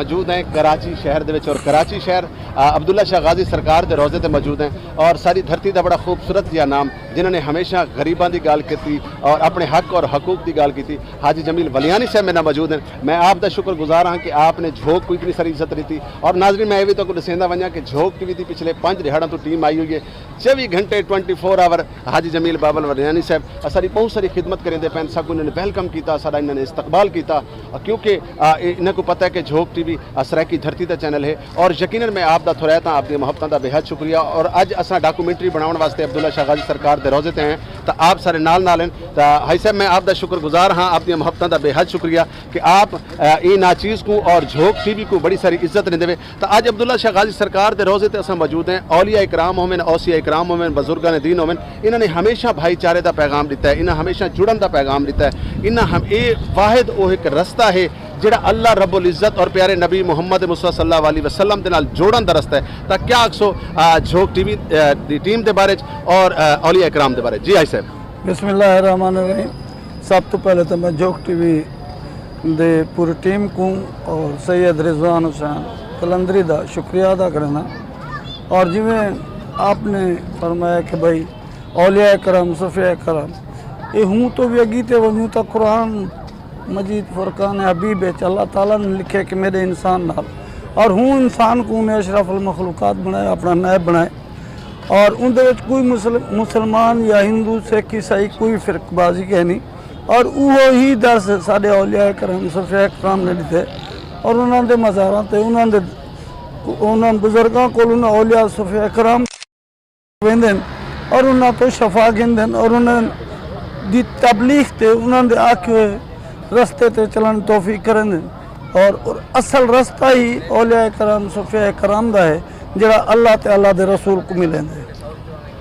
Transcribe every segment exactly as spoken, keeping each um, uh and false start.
موجود ہیں کراچی شہر دے وچ، اور کراچی شہر آ، عبداللہ شاہ غازی سرکار دے روضے تے موجود ہیں، اور ساری دھرتی دا بڑا خوبصورت جہا نام، جنہاں نے ہمیشہ غریباں دی ڳالھ کیتی اور اپنے حق اور حقوق دی ڳالھ کیتی، حاجی جمیل ولیانی صاحب میرے نال موجود ہیں۔ میں آپ دا شکر گزار ہاں کہ آپ نے جھوک کوں اتنی ساری عزت ݙتی۔ اور ناظرین، میں اے وی تہاکوں ݙسیندا ونڄاں کہ جھوک ٹی وی دی پچھلے پنج ݙیہاڑاں توں ٹیم آئی ہوئی ہے، چوی گھنٹے، ٹوئنٹی فور آور، حاجی جمیل بابل ولیانی صاحب اساݙی ٻہوں ساری خدمت کریندے پئن، ساکوں انہاں نے ویلکم کیتا، ساݙا انہاں نے استقبال کیتا، کیونکہ آ، اے، انہاں کوں پتہ ہے کہ جھوک ٹی وی آ، سرائیکی دھرتی دا چینل ہے، اور یقیناً میں آپ دا تھوریت ہاں، آپ دی محبتاں دا بے حد شکریہ۔ اور اڄ اساں ڈاکومنٹری بݨاوݨ واسطے عبداللہ شاہ غازی سرکار دے روضے تے آئے ہیں، تاں آپ سارے نال نال ہن۔ تاں حاجی صاحب، میں آپ دا شکر گزار ہاں، آپ دی محبتاں دا بے حد شکریہ کہ آپ، آ، ایں ناچیز کوں اور جھوک ٹی وی کوں بڑی ساری عزت ݙیندے وے۔ تاں اڄ عبداللہ شاہ غازی سرکار دے روضے تے اساں موجود ہیں۔ اولیاء کرام ہوون، اوصیاء کرام ہوون، بزرگان دین ہوون، انہاں نے ہمیشہ بھائی چارے دا پیغام ݙتا ہے، انہاں ہمیشہ جڑن دا پیغام ݙتا ہے۔ انہاں ہم، اے واحد او ہک رستہ ہے جڑا اللہ رب العزت اور پیارے نبی محمد مصطفیٰ صلی اللہ علیہ وسلم دے نال جوڑن دا رستہ ہے۔ تاں کیا آکھسو، آ، جھوک ٹی وی، آ، دی ٹیم دے بارے چ اور، آ، اولیاء کرام دے بارے چ؟ جی حاجی صاحب۔ بسم اللہ الرحمن الرحیم۔ سب توں پہلے تاں میں جھوک ٹی وی دے پوری ٹیم کوں اور سید رضوان حسین قلندری دا شکریہ ادا کرنا۔ اور جویں آپ نے فرمایا کہ بھائی، اولیاء کرام، صفیہ کرام، اے ہوں تو وی اڳی تے ونڄوں تاں قرآن مجید فرقان حبیب وچ اللہ تعالیٰ نے لکھے کہ میرے انسان نال، اور ہوں انسان کوں انہیں اشرف المخلوقات بݨائے، اپݨا نائب بݨائے۔ اور اوندے وچ کوئی مسلم، مسلمان یا ہندو، سکھ، عیسائی، کوئی فرقہ بازی کائے نی۔ اور اوہو ہی درس ساݙے اولیاء کرام، صفیہ کرام نے ݙتے۔ اور انہاں دے مزاراں تے، انہاں دے، انہاں بزرگاں کول، انہاں اولیاء، صفیہ کرام ویندن اور انہاں توں شفا گھندن اور انہاں دی تبلیغ تے، انہاں دے آکھے ہوئے رستے تے چلݨ توفیق کریندن۔ اور، اور اصل رستہ ہی اولیاء کرام، صفیہ کرام دا ہے، جڑا اللہ تے اللہ دے رسول کوں ملیندے۔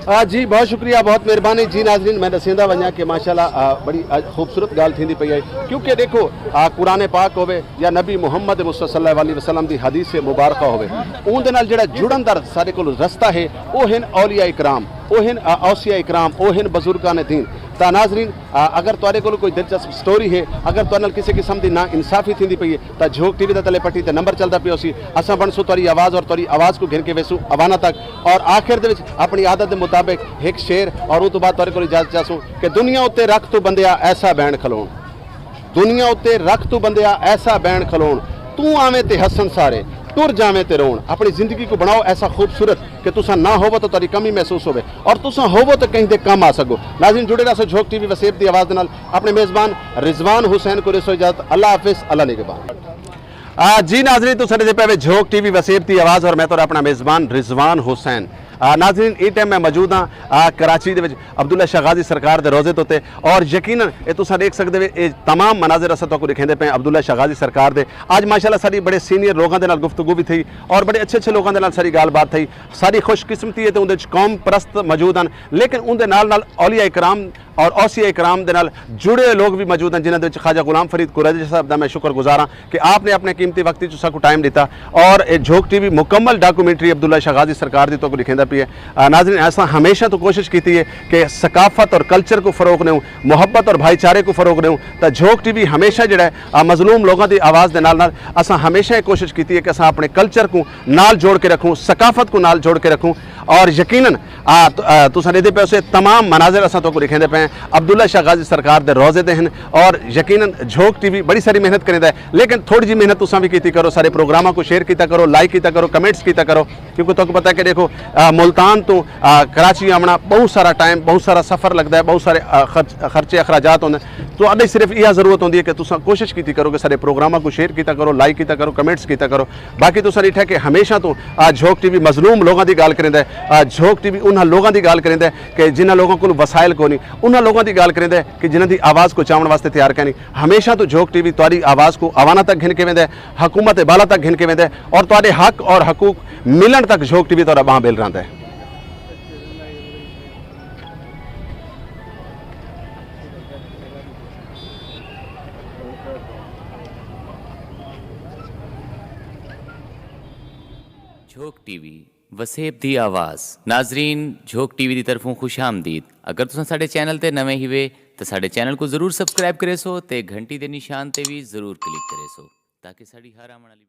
آ، جی، بہت شکریہ، بہت مہربانی۔ جی ناظرین، میں ݙسیندا ونڄاں کہ ماشاءاللہ، آ، بڑی، آ، خوبصورت ڳالھ تھیندی پئی ہے، کیونکہ ݙیکھو، آ، قرآن پاک ہووے یا نبی محمد مصطفیٰ صلی اللہ علیہ وسلم دی حدیث مبارکہ ہووے، اون دے نال جڑا جڑن دا ساݙے کول رستہ ہے، او ہن اولیاء کرام، او ہن، آ، اوصیاء کرام، او ہن بزرگان دین۔ تاں ناظرین، آ، اگر تہاݙے کول کوئی دلچسپ سٹوری ہے، اگر تہاݙے نال کسی قسم دی نا انصافی تھیندی پئی ہے، تاں جھوک ٹی وی دا تلے پٹی تے نمبر چلدا پیا ہوسی، اساں بݨسوں تہاݙی آواز اور تہاݙی آواز کوں گھن کے ویسوں اواناں تک۔ اور آخر دے وچ اپݨی عادت دے مطابق ہک شعر، اور اوں توں بعد تہاݙے کول اجازت چاہسوں کہ دنیا اتے رکھ توں بندیا ایسا بین کھلوݨ، دنیا اتے رکھ توں بندیا ایسا بین کھلوݨ، توں آویں تے ہسݨ سارے، ٹر جاویں تے رووݨ۔ اپݨی زندگی کوں بݨاؤ ایسا خوبصورت کہ تساں نہ ہووو تاں تہاݙی کمی محسوس ہووے، اور تساں ہووو تاں کہیں دے کم آ سڳو۔ ناظرین، جڑے رہسو جھوک ٹی وی وسیب دی آواز دے نال۔ اپݨے میزبان رضوان حسین کوں ݙیسو اجازت۔ اللہ حافظ، اللہ نگہبان۔ آ، جی ناظرین، تساں ݙیہدے پئے وے جھوک ٹی وی وسیب دی آواز اور میں تہاݙا اپݨا میزبان رضوان حسین۔ آ، ناظرین، ایں ٹائم میں موجود ہاں، آ، کراچی دے وچ عبداللہ شاہ غازی سرکار دے روضے تے، اور یقیناً اے تساں ݙیکھ سڳدے وے، اے تمام مناظر اساں تہاکوں ݙکھیندے پئے ہیں عبداللہ شاہ غازی سرکار دے۔ اڄ ماشاءاللہ ساݙی بڑے سینئر لوکاں دے نال گفتگو وی تھئی اور بڑے اچھے اچھے لوکاں دے نال ساݙی ڳالھ بات تھئی۔ ساݙی خوش قسمتی ہے تے اوندے وچ قوم پرست موجود ہن، لیکن اوندے نال نال اولیاء کرام اور اوصیاء کرام دے نال جڑے ہوئے لوگ وی موجود ہن، جنہاں دے وچ خواجہ غلام فرید قریشی صاحب دا میں شکر گزار ہاں کہ آپ نے اپنے قیمتی وقت وچ ساکوں ٹائم ݙتا۔ اور اے جھوک ٹی وی مکمل ڈاکومنٹری عبداللہ شاہ غازی سرکار دی تہاکوں ݙکھیندا پیا ہے۔ آ، ناظرین، اساں ہمیشہ توں کوشش کیتی ہے کہ ثقافت اور کلچر کوں فروغ ݙیوں، محبت اور بھائی چارے کوں فروغ ݙیوں، تاں جھوک ٹی وی ہمیشہ جڑا ہے، آ، مظلوم لوگاں دی آواز دے نال نال اساں ہمیشہ اے کوشش کیتی ہے کہ اساں اپݨے کلچر کوں نال جوڑ کے رکھوں، ثقافت کوں نال جوڑ کے رکھوں، اور یقیناً آ، ت-، آ، تساں ݙیہدے پئے ہوسے تمام مناظر اساں تہاکوں ݙکھیندے پئے ہیں عبداللہ شاہ غازی سرکار دے روضے دے ہن، اور یقیناً جھوک ٹی وی بڑی ساری محنت کریندا ہے، لیکن تھوڑی جی محنت تساں وی کیتی کرو، سارے پروگراماں کوں شیئر کیتا کرو، لائک کیتا کرو، کمنٹس کیتا کرو، کیونکہ تہاکوں پتہ ہے کہ ݙیکھو، آ، ملتان توں، آ، کراچی آوݨا ٻہوں سارا ٹائم، ٻہوں سارا سفر لڳدا ہے، ٻہوں سارے، آ، خرچ، خرچے اخراجات ہوندے۔ تہاݙے صرف ایہا ضرورت ہوندی ہے کہ تساں کوشش کیتی کرو کہ سارے پروگراماں کوں شیئر کیتا کرو، لائک کیتا کرو، کمنٹس کیتا کرو۔ باقی تساں ݙٹھا کہ ہمیشہ توں آ جھوک ٹی وی مظلوم لوگاں دی ڳالھ کریندا ہے، آ جھوک ٹی وی انہاں لوگاں دی ڳالھ کریندا ہے کہ جنہاں لوگاں کول وسائل کونی، انہاں لوگاں دی ڳالھ کریندا ہے کہ جنہاں دی آواز کوں چاوݨ واسطے تیار کائنی۔ ہمیشہ توں جھوک ٹی وی تہاݙی آواز کوں اواناں تک گھن کے ویندا ہے، حکومت بالا تک گھن کے ویندا ہے، اور تہاݙے حق اور حقوق ملݨ تک جھوک ٹی وی تہاݙا ٻانہہ ٻیل رہندا ہے۔ جھوک ٹی وی، وسیب دی آواز۔ ناظرین، جھوک ٹی وی دی طرفوں خوش آمدید۔ اگر تساں ساݙے چینل تے نویں ہیوے تاں ساݙے چینل کوں ضرور سبسکرائب کریسو تے گھنٹی دے نشان تے وی ضرور کلک کریسو، تاکہ ساݙی ہر آوݨ والی